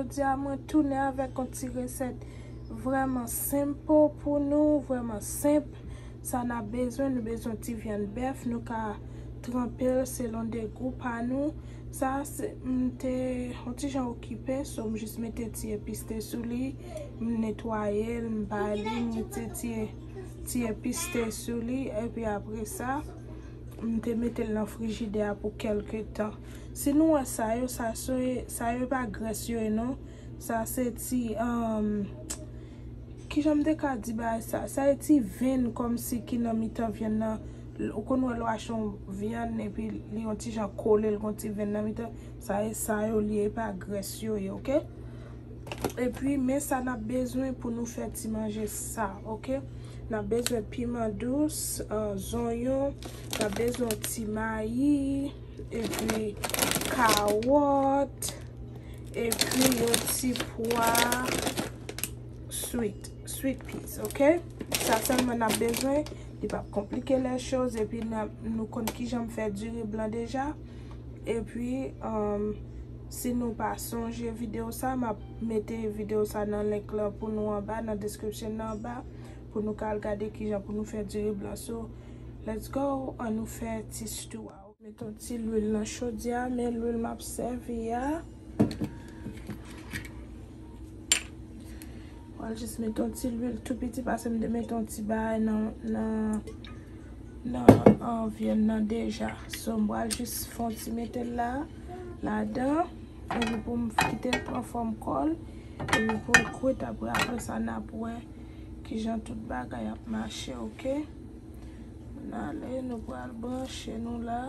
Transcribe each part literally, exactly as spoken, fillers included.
Jodi a mwen tounen avèk yon ti resèt vrèman senp pou nou, vrèman senp. Sa n ap bezwen, nou bezwen ti vyann bèf, nou ka tranpe l selon de gou pa nou. Sa se, m te yon ti jan okipe, so m jis mete ti epis te sou li, m netwaye l, m bay li, m mete ti, ti epis te sou li, epi apre sa, m te mete l nan frijidè a pou kèlke tan. Si nou wè sa yo, sa so ye, sa yo pa grès yo ye non. Sa se ti, um, kijan m te ka di bagay sa? Sa e ti venn kòmsi ki nan mitan vyann nan. Ou konn wè lè w achte yon vyann epi li yon ti jan kole, l gon ti venn nan mitan. Sa e sa yo li ye, e pa grès yo ye, oke? Epi, men sa n ap bezwen pou nou fè ti manje sa, oke? N ap bezwen piman dous, uh, zonyon, n ap bezwen ti mayi, epi kawòt, epi yon ti pwa sweet, sweet peas, oke? Sa sèlman n ap bezwen, li p ap konplike lè choz, epi n ap, nou konn kijan m fè diri blan deja. Epi, um, si nou pa sonje videyo sa, m ap mete videyo sa nan link lan pou nou anba, nan description nan anba, pou nou ka al gade kijan pou nou fè diri blan. So, let's go, ann nou fè ti stew a. Met yon ti lwil nan chodyè a, men lwil m ap sèvi a. Pral jis met yon ti lwil tou piti, paske m te met yon ti bagay nan, nan, nan, an, vyann nan deja. So, m pral jis fè yon ti mete l la, ladan, epi pou m kite l pran fòm kò l, epi pou l kwit, apre, apre sa, n ap wè kijan tout bagay ap mache, oke? N ale, nou pral branche nou la.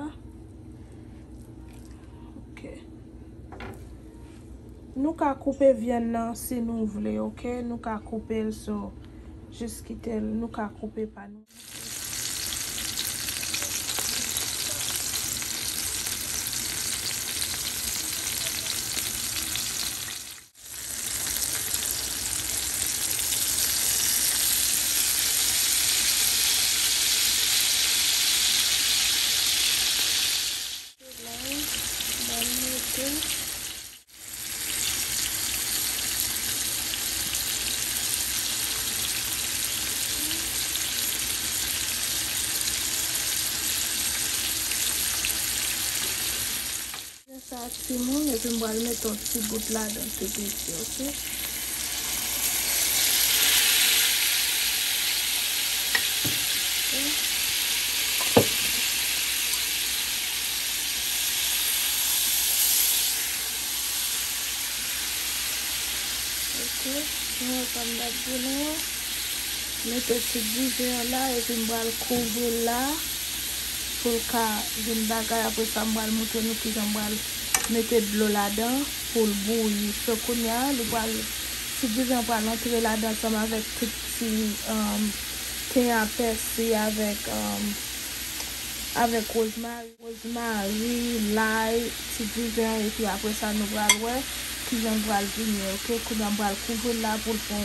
Oke. Nou ka koupe vyann nan si nou vle, oke? Nou ka koupe l, so, jis kite l, nou ka koupe pa nou. Sa a timoun, epi m pral mete yon ti bout ladan tou piti, oke? Oke, nou wè sa m t ap di nou an. Mete ti diven an la, epi m pral kouvri l la pou l ka vin bagay. Apre sa, m pral montre nou kijan m pral mete dlo ladan pou l bouyi. So, kounye a, li pral, ti diven an pral antre ladan ansanm avèk tout ti, um, ten a pèsi avèk, um, avèk wozmari. Wozmari, lay, ti diven, epi apre sa nou pral wè kijan l pral vini, oke? Kounye a m pral kouvri l la pou l pran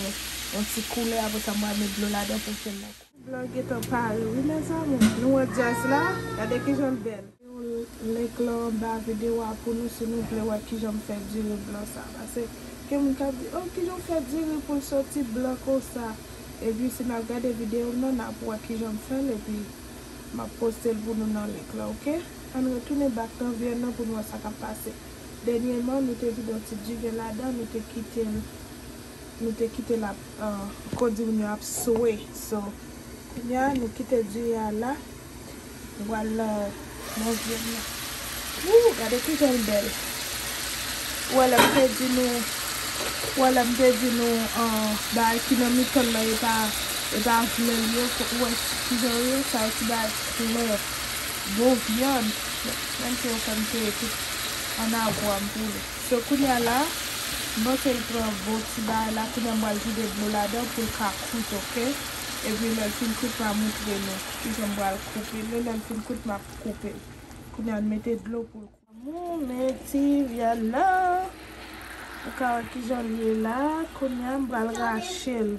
yon ti koulè, apre sa m pral met dlo ladan pou fè l la. Blan gentan pare wi, mezanmi. Nou wè djaz la? Gade kijan l bèl. Yon link lan anba videyo a pou nou si nou vle wè kijan m fè diri blan sa. Paske gen moun k ap di, "Oh, kijan w fè diri pou l soti blan konsa?" Epi si n ap gade videyo m nan, n ap wè kijan m fè l, epi m ap poste l pou nou nan link lan, oke? Ann retounen back nan vyann nan pou n wè sa k ap pase. Dènyèman, nou te vide yon ti diven ladan, nou te kite l, nou te kite l ap, uh, kondi moun yo ap swe. So, kounye a, nou kite diri a la. Nou pral nan, nan vyann nan. Wou, gade kijan l bèl. Ou wè lè m te di nou, ou wè lè m te di nou, an, bagay ki nan mitan l lan, yo pa, yo pa vle l yo, ou wè kijan yo ye, sa yo ti bagay klè. Bon vyann, menm si yo fè m peye tout an agwa m pou li. So, kounye a la, m panse l pran bon ti bagay la, kounye a m pral vide dlo ladan pou l ka kwit, oke? Epi lè l fin kwit, m a montre nou kijan m pral koupe l. Lè l fin kwit, m ap koupe l. Kounye a, n mete dlo pou l kwit. Amoun, men ti vyann nan. Ou ka wè kijan l ye la. Kounye a, m pral rache l.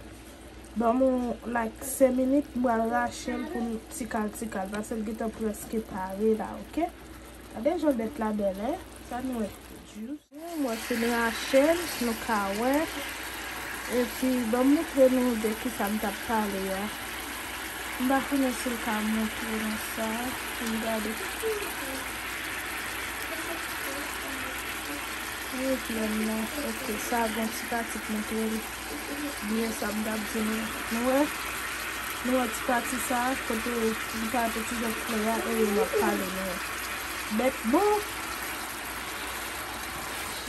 Ban m yon, like, senk minit, m pral rache l pou l tikal, tikal. Paske l gentan prèske pare la, oke? Gade jan bèt la bèl, en? Sa nou wè? Jous. Mwen fin rache l, nou ka wè. Epi, ban m montre nou de kisa m t ap pale a. M pa konnen si l ka montre nou sa. Ann gade. Wi, vyann nan. Ok, sa gon ti pati k montre l. Byen sa m t ap di nou. Nou wè? Nou wè ti pati sa a, kote li pa te ti jan klè a, e yo m ap pale nou wè. Bèt bon!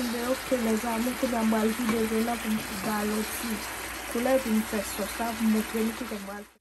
Enben, ok, mes amours, kounye a m pral vide vyann nan pou m ba l yon ti koulè, pou m fè sòs la, pou m montre nou kisa m pral fè.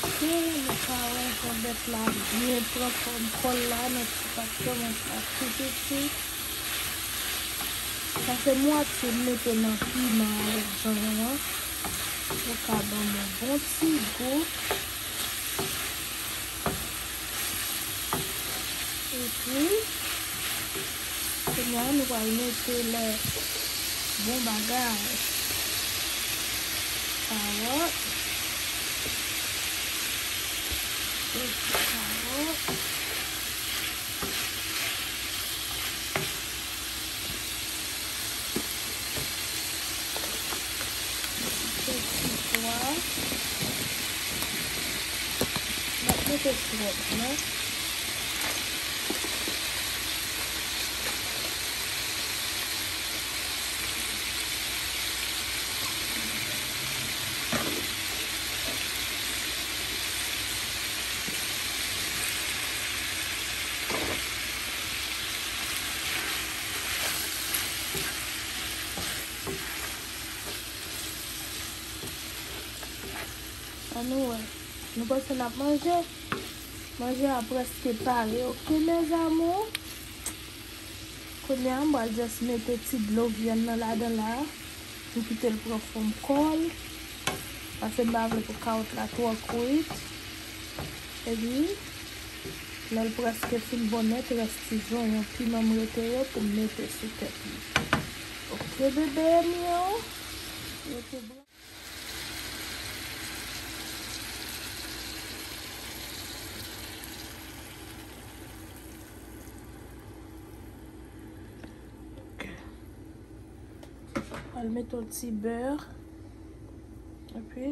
Ok, nou ka wè jan bèt la byen pran fòm kò l la nan ti pat kòmanse ap pi piti. Sa se mwatye m mete nan piman avèk zonyon an. Yo ka ban m yon bon ti gou. Epi, kounye a, nou pral mete lè bon bagay. Kawòt. Epi kawòt. Mete ti pwa. M ap mete twòp non. Ann nou wè. Nou panse n ap manje? Manje a prèske pare, ok, mes amours? Kounye a, m pral just mete ti dlo vyann nan ladan la. M kite l pran fòm kò l. Paske m pa vle pou kawòt la twò kwit. Epi, lè l prèske fin bon nèt, rès ti zonyon piman m rete yo pou m mete sou tèt li. Ok, bebe m yo. Yo te blan. Ok. Al mete yon ti bè. Epi,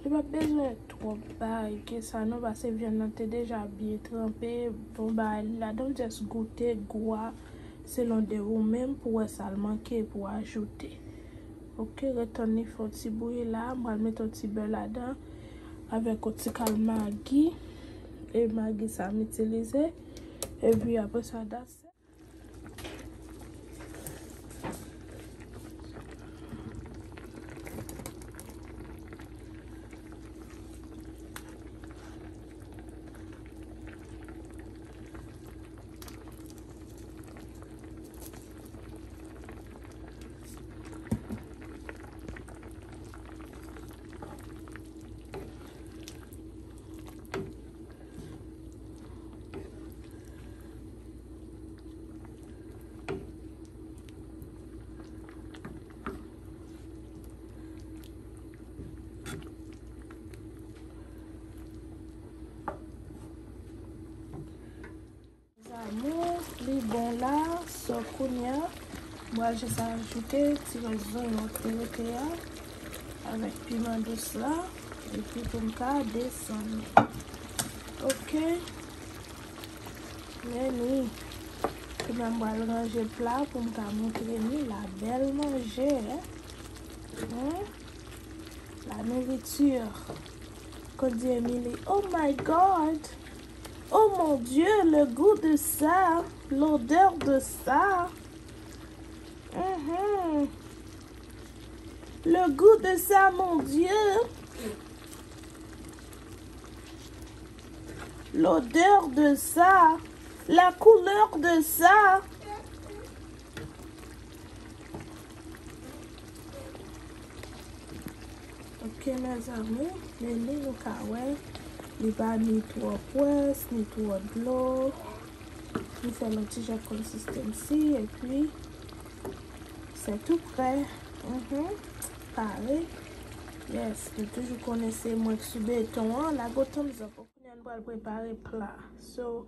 li pa bezwen twòp bagay ke sa non, paske vyann nan te deja byen tranpe. Bon bagay li ladan, just goute gou a selon de ou menm pou wè sa l manke pou ajoute. Ok, ret tann li fè yon ti bouyi la, m pral mete yon ti bè ladan avèk yon ti kal magi. E magi sa m itilize. Epi apre sa, that's it. Zanmi, li bon la, so kounye a, m pral jis ajoute ti rès zonyon ki te rete a, avèk piman dous la, epi pou m ka desann li. Ok. Men ni, kounye a m pral ranje pla pou m ka montre nou la bèl manje, hein? Hein? La nourriture. Kon di Emily, oh my God! Oh mon Dieu, le goût de ça, l'odeur de ça. Mhm. Le goût de ça, mon Dieu. L'odeur de ça. La couleur de ça. Ok, mes amours, men li nou ka wè, li pa ni twò pwès, ni twò dlo. Li fè yon ti jan konsistansi, epi se tou prè. Mhm. Pare. Yes, nou toujou konnen se mwen k sou beton an. Lage yon thumbs up. Kounye a nou pral prepare pla. So,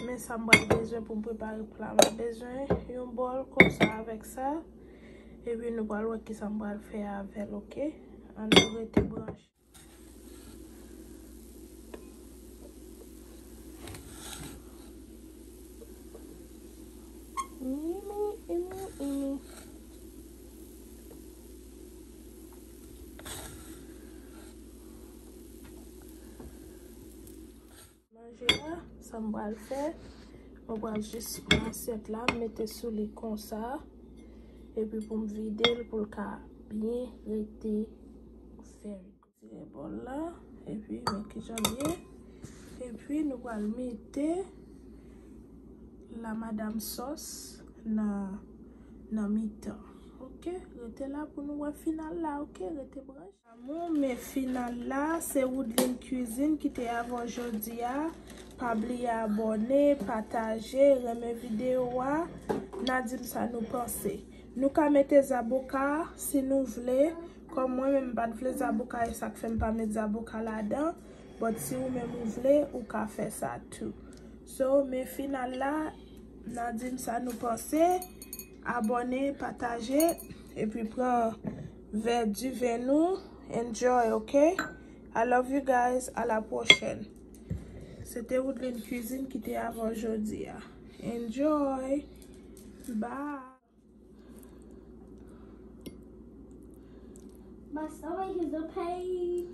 men sa m pral bezwen pou m prepare pla. M ap bezwen yon bòl konsa avèk sa. Epi nou pral wè kisa m pral fè avè l, ok? Ann nou rete branche. Imi, imi, imi. Manje a, sa m pral fè, mwen pral jis pran asyèt la, m mete sou li konsa, epi pou m vide l, pou l ka byen rete sèvi. Retire bòl la, epi men kijan l ye. Epi nou pral mete la madam sòs nan, nan mitan. Ok, rete la pou nou wè final la, ok, rete branche. Amour, men final la, se Woodline Cuisine ki te avè w jodi a. Pa bliye abòne, pataje, renmen videyo a. N a di m sa nou panse. Nou ka mete zaboka si nou vle. Kòm mwen menm m pa t vle zaboka, e sa k fè m pa met zaboka ladan. But si ou menm ou vle, ou ka fè sa tou. So, men final la, n a di m sa nou panse. Abòne, pataje, epi pran vè diven nou. Enjoy, ok? I love you guys. À la prochaine. Se te Woodline Cuisine ki te avè w jodi a. Enjoy. Bye. But so is the pain.